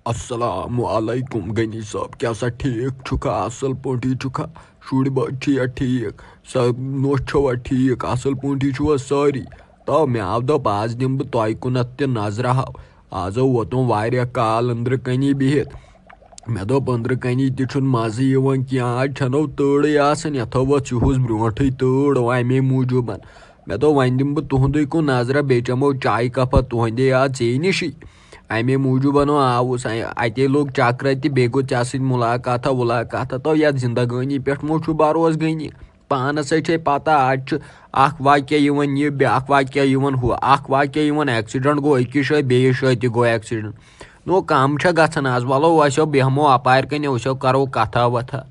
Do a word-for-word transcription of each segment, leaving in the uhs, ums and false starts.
السلام علیکم غنی صٲب، کیٛاہ سا ٹھیٖک چھُکھا؟ اَصٕل پٲٹھی چھُکھا؟ شُرۍ بَچہٕ چھِیا ٹھیٖک؟ سا نوٚش چھَوا ٹھیٖک؟ اَصٕل پٲٹھی چھِوا سٲری؟ تو مےٚ آو دوٚپ، آز دِمہٕ بہٕ تۄہہِ کُنَتھ تہِ نظرہ ہاو۔ آز ووتُم واریاہ کال أنٛدرٕ کَنی بِہِتھ۔ مےٚ دوٚپ، أنٛدرٕ کَنی تہِ چھُنہٕ مَزٕ یِوان کینٛہہ، آز چھَنو تۭرٕے آسان، یَتھ ٲس یِہُس برٛونٛٹھٕے تۭر، اَمے موٗجوٗبَن۔ مےٚ دوٚپ، وۄنۍ دِمہٕ بہٕ تُہُنٛدُے کُن نظرہ، بیٚیہِ چٮ۪مو چایہِ کَپا تُہٕنٛدے یاد ژیٚے نِشٕے۔ اَمے موٗجوٗبَن آوُس، اَ-، اَتے لوٚگ چکرا تہِ، بیٚیہِ گوٚو ژےٚ سۭتۍ مُلاقاتہ وُلاقاتہ۔ تو یَتھ زِندگٲنی پٮ۪ٹھ مو چھُ بھروسہٕ غنی؟ پانَس ہے چھے پَتہ، اَتہِ چھُ اَکھ واقعہ یِوان یہِ، بیٛاکھ واقعہ یِوان ہُہ، اَکھ واقعہ یِوان accident گوٚو أکِس جایہِ، بیٚیِس جایہِ تہِ گوٚو accident۔ نو کَم چھےٚ گژھان آز، وَلو أسۍ ہو بیٚہمو اَپارِ کَنہِ، أسۍ ہو کَرو کَتھا وَتھا۔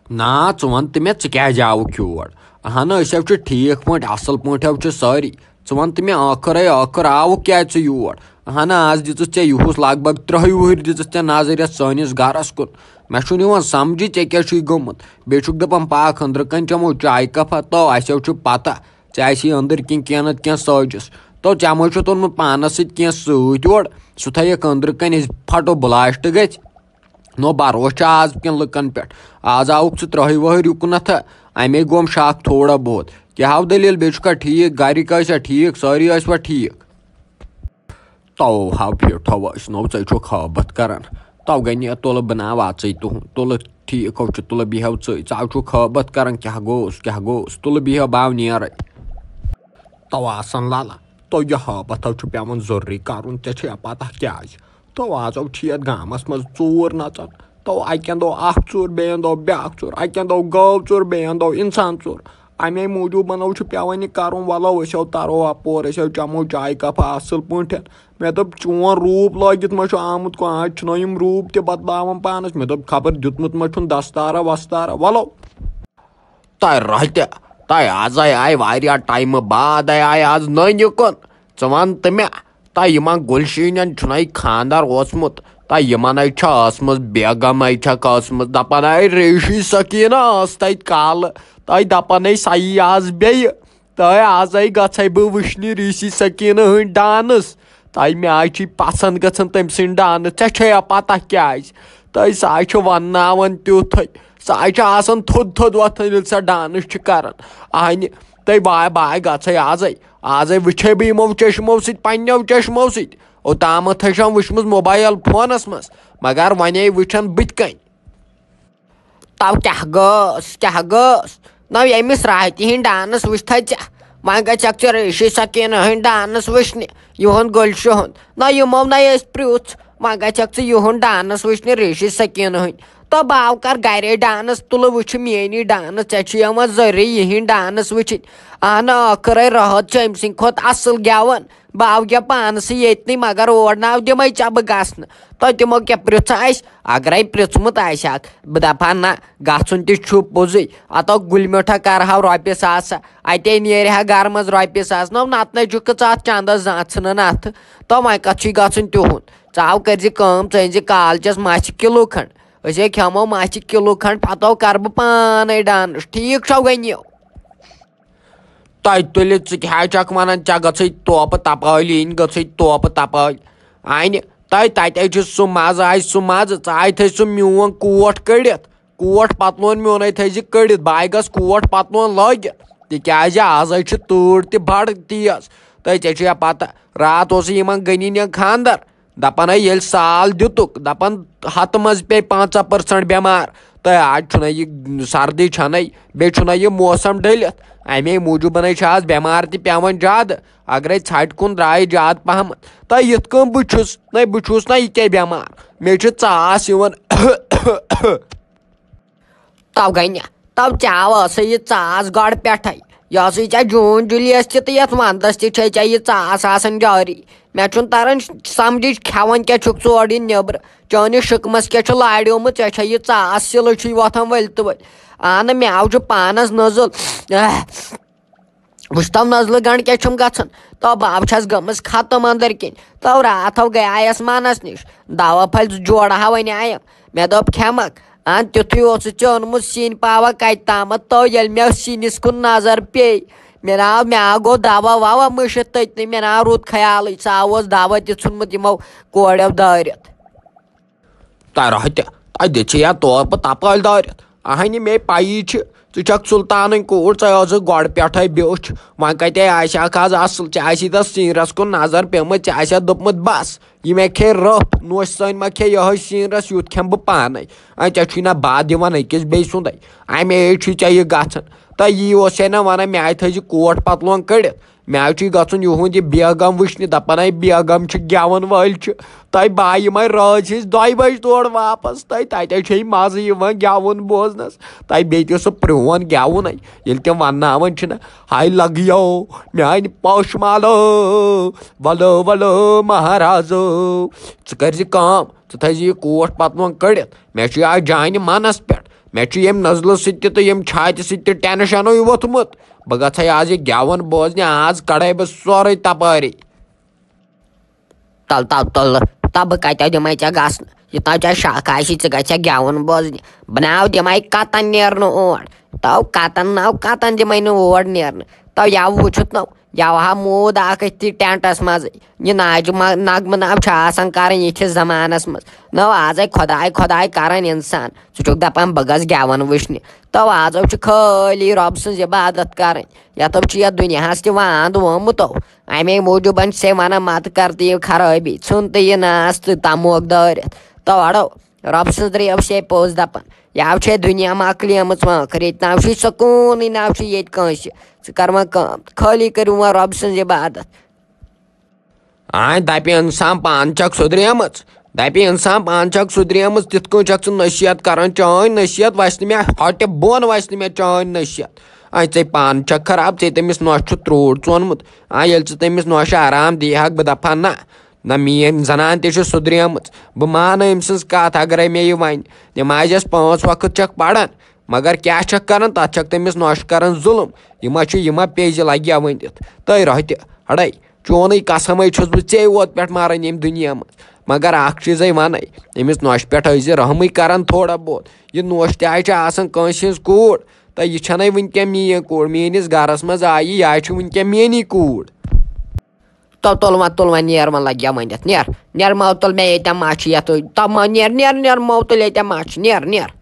نا، ژٕ وَن تہٕ مےٚ، ژٕ کیٛازِ آوُکھ یور؟ اَہَن، أسۍ حظ چھِ ٹھیٖک پٲٹھۍ، اَصٕل پٲٹھۍ حظ چھِ سٲری۔ ژٕ وَن تہٕ مےٚ، ٲخٕر ہے ٲخٕر آوُکھ کیٛازِ ژٕ یور؟ اَہَن، آز دِژٕتھ ژےٚ یِہُس لگ بگ ترٛہہِ وُہٕرۍ دِژٕتھ ژےٚ نظر یَتھ سٲنِس گَرَس کُن۔ مےٚ چھُنہٕ یِوان سَمجھی ژےٚ کیٛاہ چھُے گوٚمُت۔ بیٚیہِ چھُکھ دَپان، پاکھ أنٛدرٕ کَنہِ چٮ۪مو چایہِ کَپا، تو اَسہِ حظ چھُ پَتہ ژےٚ آسی أنٛدٕرۍ کِنۍ کینٛہہ نَتہٕ کینٛہہ سٲزِش۔ تو ژےٚ ما چھُتھ اوٚنمُت پانَس سۭتۍ کینٛہہ سۭتۍ یورٕ؟ سُہ تھٲیِکھ أنٛدرٕ کَنہِ، أسۍ پھَٹو blast گٔژھۍ۔ نو بھروسہٕ چھُ آز کٮ۪ن لُکن پٮ۪ٹھ۔ آز آوُکھ ژٕ ترٛہہِ وُہٕرۍ یُکنتھ، اَمے گوم شک تھوڑا بہت۔ کیٛاہ ہاو دٔلیٖل؟ بیٚیہِ چھُکھا ٹھیٖک؟ گرِکۍ ٲسیا ٹھیٖک؟ سٲری ٲسوا ٹھیٖک؟ تو ہاو پھیٖرتھو ٲسۍ نو، ژٕ چھُکھ ہٲبتھ کران۔ تو گٔے نیر، تُلہٕ بہٕ ناو اَژٕے تُہُنٛد۔ تُلہٕ ٹھیٖک ہو چھُ، تُلہٕ بیٚہو ژٕے۔ ژٕ ہاو چھُکھ ہٲبتھ کران، کیٛاہ گوٚوس، کیٛاہ گوٚوس؟ تُلہٕ بیٚہو، بہٕ آو نیرے۔ تو آسان لالا، تو یہِ ہٲبتھ ہو چھُ پٮ۪وان ضروٗری کرُن، ژےٚ چھےٚ پتہ کیٛازِ؟ تو آز ہو چھِ یتھ گامس منٛز ژوٗر نژان۔ تو اکہِ اندو اکھ ژوٗر، بیٚیہِ اندو بیٛاکھ ژوٗر، اکہِ اندو گٲو ژوٗر، بیٚیہِ اندو انسان ژوٗر۔ امے موٗجوٗب ہو چھُ پٮ۪وان یہِ کرُن۔ ولو أسۍ ہو ترو اپور، أسۍ ہو چمو چایہِ کپا اصل پٲٹھۍ۔ مےٚ دوٚپ، چون روٗپ لٲگِتھ ما چھُ آمُت کانٛہہ؟ آز چھُنہ یِم روٗپ تہِ بدلاوان پانس۔ مےٚ دوٚپ، خبر دیُتمُت ما چھُن دستارا وستارا۔ ولو۔ تۄہہِ رۄہہِ تہِ، تۄہہِ آزے آیہِ واریاہ ٹایمہٕ بعد آیہِ آز نٔنۍ یُکُن۔ ژٕ وَن تہٕ مےٚ، تۄہہِ یِمن گُلشیٖنن چھُنَے خانٛدر اوسمُت؟ تۄہہِ یِمنَے چھا ٲسمٕژ بیگمَے چھَکھ ٲسمٕژ؟ دَپان آیہِ ریشی سکیٖنہ ٲس تَتہِ کالہٕ۔ تۄہہِ دَپان ہے سَیی آز بیٚیہِ۔ تۄہہِ آزے گژھے بہٕ وٕچھنہِ ریشی سکیٖنہٕ ہٕنٛدۍ ڈانس۔ تۄہہِ مےٚ آے چھِ پسنٛد گژھان تٔمۍ سٕنٛدۍ ڈانس۔ ژےٚ چھےٚ یا پتہ کیٛازِ؟ تۄہہِ سۄ آے چھِ ونناوان تیُتھُے۔ سۄ آے چھِ آسان تھوٚد تھوٚد وۄتھان ییٚلہِ سۄ ڈانس چھِ کران۔ اہنہِ، تۄہہِ باے باے گژھے آزے۔ آزے وٕچھے بہٕ یِمو چشمو سۭتۍ، پننیو چشمو سۭتۍ۔ اوٚتامتھ چھَم وٕچھمٕژ موبایل فونس منٛز، مگر وۄنۍ وٕچھن بٕتھِ کنۍ۔ تو کیٛاہ گوٚژھ، کیٛاہ گوٚژھ؟ نہ ییٚمِس راتہِ ہِنٛدۍ ڈانس وٕچھتھے ژےٚ، وۄنۍ گژھکھ ژٕ ریشی سکیٖنہٕ ہٕنٛدۍ ڈانس وٕچھنہِ، یِہُنٛد گُلشہِ ہُنٛد۔ نہ یِمو نہ أسۍ پرٛژھ، وۄنۍ گژھکھ ژٕ یِہُنٛد ڈانس وٕچھنہِ، ریشی سکیٖنہٕ ہٕنٛدۍ۔ تو بہٕ آو کر گرے ڈانس، تُلہٕ وٕچھِ میٛٲنی ڈانس، ژےٚ چھُے یِوان ضروٗری یِہِنٛدۍ ڈانس وٕچھِنۍ۔ اہنہٕ، ٲخٕرے رٲتھ چھُ أمۍ سٕنٛدِ کھۄتہٕ اصٕل گٮ۪وان۔ بہٕ آوٕ کیٛاہ پانسٕے ییٚتنٕے، مگر اور نہ دِمَے ژےٚ بہٕ گژھنہٕ۔ تۄہہِ تِمو کیٛاہ پرٛژھ اَسہِ؟ اگرے پرٛژھمُت آسہِ ہاکھ، بہٕ دَپہٕ ہا نہ، گژھُن تہِ چھُ پوٚزُے۔ اَتھ گُلۍ میوٚٹھا کَرٕ ہاو رۄپیہِ ساس، اَتے نیرِ ہا گَرٕ منٛز رۄپیہِ ساس۔ نہ، نَتہٕ نَے چھُکھ ژٕ اَتھ چَندَس زانٛژھٕ نہٕ نَتھٕ۔ تو وۄنۍ کَتھ چھُے گژھُن تِہُنٛد؟ ژٕ آو کٔرۍ زِ کٲم، ژٕ أنۍ زِ کالچَس مَژھِ کِلوٗ کھنٛڈ۔ أسۍ ہے کھٮ۪مو مَژھِ کِلوٗ کھنٛڈ، پَتہٕ کَرٕ بہٕ پانَے ڈانٕس۔ ٹھیٖک چھو وۄنۍ یہِ؟ تۄہہِ تُلِتھ ژٕ کیٛاہ چھکھ ونان؟ ژےٚ گٔژھٕے توپہٕ تپٲلۍ یِنۍ، گٔژھٕے توپہٕ تپٲلۍ۔ انہِ تۄہہِ تتہِ چھُ سُہ مزٕ، آسہِ سُہ مزٕ، ژٕ آے تھٲے سُہ میون کوٹ کٔڑِتھ، کوٹ پتلون میونے تھٲے زِ کٔڑِتھ، بہٕ آے گژھ کوٹ پتلون لٲگِتھ، تِکیازِ آز ہے چھِ تۭر تہِ بڑٕ تیز۔ تۄہہِ ژےٚ چھےٚ پتہ، راتھ اوسُے یِمن غنی نٮ۪ن خانٛدر، دپان ہے ییٚلہِ سال دِتُکھ، دپان ہتہٕ منٛز پیٚیہِ پنٛژاہ percent بٮ۪مار۔ تہٕ آز چھُنہ یہِ سردی چھنَے، بیٚیہِ چھُنہ یہِ موسم ڈٔلِتھ، امے موٗجوٗبن ہے چھِ آز بٮ۪مار تہِ پٮ۪وان زیادٕ۔ اگرے ژھٹہِ کُن درٛایہِ زیادٕ پہمتھ، تہٕ یِتھ کٔنۍ بہٕ چھُس، نہ بہٕ چھُس نہ یہِ کیٛاہ بٮ۪مار، مےٚ چھِ ژاس یِوان۔ تو گٔے نہ، تو ژےٚ ٲسٕے یہِ ژاس گۄڈٕ پٮ۪ٹھَے۔ یہِ ٲسٕے ژےٚ جوٗن جُلیَس تہِ تہٕ یَتھ وَندَس تہِ چھے ژےٚ یہِ ژاس آسان جٲری۔ مےٚ چھُنہٕ تَران سَمجھِچ، کھٮ۪وان کیٛاہ چھُکھ ژٕ اورٕ یہِ نیٚبرٕ؟ چٲنِس شِکمَس کیٛاہ چھُ لاریومُت؟ ژےٚ چھےٚ یہِ ژاس سِلہٕ چھُے وۄتھان ؤلۍ تہٕ ؤلۍ۔ اہنہٕ، مےٚ آو چھُ پانَس نٔزٕل۔ اہ۔ وٕچھ تو نزلہٕ گنڈ کیٛاہ چھُم گژھان۔ تو بہٕ چھَس گٔمٕژ ختم أنٛدٕرۍ کِنۍ۔ تو راتھ ہو گٔیایَس مَنَس نِش۔ دوا پھلۍ زٕ جوڑٕ ہا وۄنۍ آیَم۔ مےٚ دوٚپ، کھٮ۪مَکھ؟ اَن تیُتھُے اوسُتھ ژےٚ اوٚنمُت سِنۍ پاوا کَتہِ تامَتھ۔ تو ییٚلہِ مےٚ سِنِس کُن نظر پیٚیہِ، مےٚ ناو، مےٚ آو گوٚو دوا ووا مٔشِتھ تٔتنٕے۔ مےٚ ناو روٗد خیالٕے، سُہ آوُس دوا تہِ ژھُنمُت یِمو کورٮ۪و دٲرِتھ۔ ترٛہہ تہِ۔ تۄہہِ دِژے یا تورٕ بہٕ تپٲلۍ دٲرِتھ؟ اہنہِ، مے پَیی چھِ، ژٕ چھَکھ سُلطانٕنۍ کوٗر، ژےٚ ٲسٕکھ گۄڈٕ پٮ۪ٹھَے بیوٚچھ۔ وۄنۍ کَتہِ آسہِ ہا کھاز اَصٕل، ژےٚ آسی تَتھ سیٖنرَس کُن نظر پیٚمٕژ، ژےٚ آسہِ ہا دوٚپمُت، "بَس، یہِ مےٚ کھے رٔپھ، نوشہِ سٲنۍ ما کھے یِہوٚے سیٖنرَس، یُتھ کھٮ۪مہٕ بہٕ پانَے۔ اَے، ژےٚ چھُے نہ بَتھ دِوان أکِس بیٚیہِ سُنٛدٕے، اَمے چھُے ژےٚ یہِ گژھان۔" تۄہہِ یی اوس ہے نہ وَنان، مےٚ آے تھٲیزِ کوٹ پَتلوٗن کٔڑِتھ۔ مےٚ حظ چھُے گژھُن یِہُنٛد یہِ بیگم وٕچھنہِ، دَپان، "ہے بیگم چھِ گٮ۪وَن وٲلۍ چھِ۔" تۄہہِ بایہِ یِمَے رٲژ ہِنٛز دۄیہِ بَجہِ تورٕ واپَس، تۄہہِ تَتہِ چھے مَزٕ یِوان گٮ۪وُن بوزنَس۔ تۄہہِ بیٚیہِ تہِ سُہ پرٛون گٮ۪وُن ہے، ییٚلہِ تِم وَنناوان چھِنہ، "ہاے لَگیو میٛانہِ پوشہٕ مالو، وَلو وَلو مہرازو۔" ژٕ کٔرۍ زِ کٲم، ژٕ تھٲیزِ یہِ کوٹ پَتلوٗن کٔڑِتھ، مےٚ چھُ یہِ آز جانہِ مَنَس پٮ۪ٹھ۔ مےٚ چھُ ییٚمہِ نٔزلہٕ سۭتۍ تہِ تہٕ ییٚمہِ چھاتہِ سۭتۍ تہِ ٹٮ۪نشَنٕے ووٚتھمُت۔ بہٕ گژھٕ ہا آز یہِ گٮ۪وُن بوزنہِ، آز کَڑَے بہٕ سورُے تَپٲری۔ تَل، تَل، تُل، تَل، بہٕ کَتہِ دِمَے ژےٚ گژھنہٕ؟ یہِ تام ژےٚ شَکھ آسی، ژٕ گژھِ ہا گٮ۪وُن بوزنہِ۔ بہٕ ناو دِمَے کَتَن نیرنہٕ اور۔ تَو کَتَن ناو کَتَن دِمَے نہٕ اور نیرنہٕ۔ تَو یَوٕ وٕچھُتھ نو، یَوٕ ہا موٗد اَکھ أتھی ٹٮ۪نٛٹَس منٛزٕے۔ یہِ ناجہِ ما-، نغمہٕ ناو چھِ آسان کَرٕنۍ یِتھِس زمانَس منٛز۔ نو آزَے خۄداے خۄداے کَران اِنسان۔ ژٕ چھُکھ دَپان بہٕ گژھٕ گٮ۪وَن وٕچھنہِ۔ تو آزو چھُ خٲلی رۄب سٕنٛز عبادت کَرٕنۍ۔ یَتو چھُ یَتھ دُنیاہَس تہِ واند وومُت تو۔ اَمے موٗجوٗبَن چھِ سے وَنان مَتہٕ کَر تہٕ یہِ خرٲبی، ژھٕن تہٕ یہِ ناس تہٕ تَموکھ دٲرِتھ۔ تو اَڑو، رۄب سٕنٛز رٲو چھے پوٚز دَپان۔ یَوٕ چھے دُنیا مۄکلیمٕژ وٲنٛکھٕر، ییٚتہِ ناو چھُے سکوٗنٕے ناو چھُے ییٚتہِ کٲنٛسہِ۔ ژٕ کَر وۄنۍ کٲم، خٲلی کٔرِو وۄنۍ رۄب سٕنٛز عبادت۔ آے دَپہِ اِنسان پانہٕ چھَکھ سُدریمٕژ، دَپہِ اِنسان پانہٕ چھَکھ سُدریمٕژ، تِتھ کٔنۍ چھَکھ ژٕ نصیحت کَران، چٲنۍ نصیحت وَسہِ نہٕ مےٚ ہۄٹہِ بۄن، وَسہِ نہٕ مےٚ چٲنۍ نصیحت۔ آے ژےٚ پانہٕ چھَکھ خراب، ژےٚ تٔمِس نۄشہِ چھُ ترٛوٹ ژونمُت۔ آے ییٚلہِ ژٕ تٔمِس نۄشہِ آرام دی ہَکھ، بہٕ دَپہٕ ہا نہ، نہ میٛٲنۍ زَنان تہِ چھِ سُدریمٕژ، بہٕ مانہٕ أمۍ سٕنٛز کَتھ اگرَے مےٚ یہِ وَنہِ۔ نٮ۪مازِ یۄس پانٛژھ وقت چھَکھ پَران، مگر کیٛاہ چھَکھ کَران، تَتھ چھَکھ تٔمِس نۄشہِ کَران ظُلُم۔ یہِ ما چھُ، یہِ ما پیٚیہِ زِ لَگہِ ہا ؤنِتھ۔ تٔرۍ رۄہہِ تہِ، ہَڑے، چونٕے قسمَے چھُس بہٕ ژے ووت پٮ۪ٹھ ماران ییٚمہِ دُنیا منٛز۔ مگر اَکھ چیٖزَے وَنَے، أمِس نۄشہِ پٮ۪ٹھ ٲسۍ زِ رحمٕے کَران تھوڑا بہت۔ یہِ نۄش تہِ آے چھِ آسان کٲنٛسہِ ہِنٛز کوٗر، تہٕ یہِ چھَنَے وٕنۍکٮ۪ن میٛٲنۍ کوٗر۔ میٛٲنِس گَرَس منٛز آیہِ، یہِ آے چھِ وٕنۍکٮ۪ن میٛٲنی کوٗر۔ تو تُل وۄنۍ، تُل وۄنۍ، نیر وۄنۍ، لَگہِ ہا ؤنِتھ، نیر، نیر ما تُل مےٚ ییٚتٮ۪ن ما چھِ یَتھ، تَو ما، نیر، نیر، نیر ما تُل ییٚتٮ۪ن ما چھِ، نیر، نیر۔